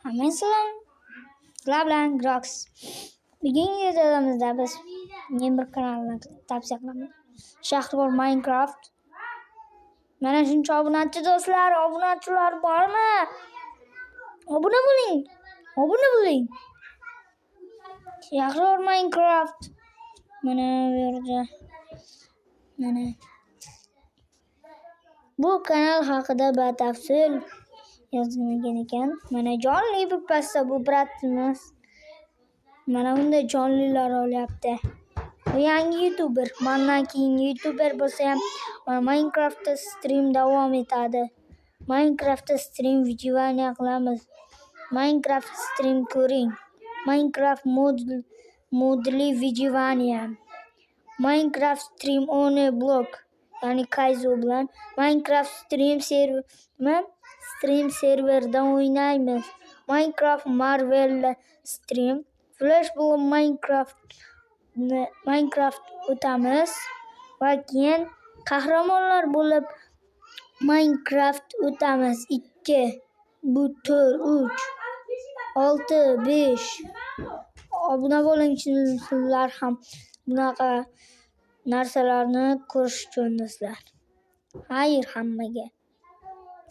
Hammaga sizlar bilan Grox. Bugungi videomizda biz men bir kanalni tavsiya qilaman. Shahribor Minecraft. Mana shuncha obunachi do'stlar, obunachilar bormi? Obuna bo'ling. Obuna bo'ling. Shahribor Minecraft. Mana bu yerda. Mana. Bu kanal haqida batafsil yozilgan ekan. Mana jonli bir pastda bu bratimiz. Mana bunday jonlilar olyapti. Bu yangi YouTuber. Mandan keyingi YouTuber bo'lsa ham mana Minecraftda stream davom etadi. Minecraftda stream выживание qilamiz. Minecraft stream ko'ring. Minecraft modli выживание. Minecraft stream on blok. Ya'ni Kaizo bilan Minecraft stream server nima? Stream serverda o'ynaymiz. Minecraft Marvel stream. Flash bilan Minecraft o'tamiz va keyin qahramonlar bo'lib Minecraft o'tamiz. 2, bu 4, 3, 6, 5. Obuna bo'ling sizlar ham bunaqa narsalarni ko'rish uchun do'stlar. Xayr hammaga.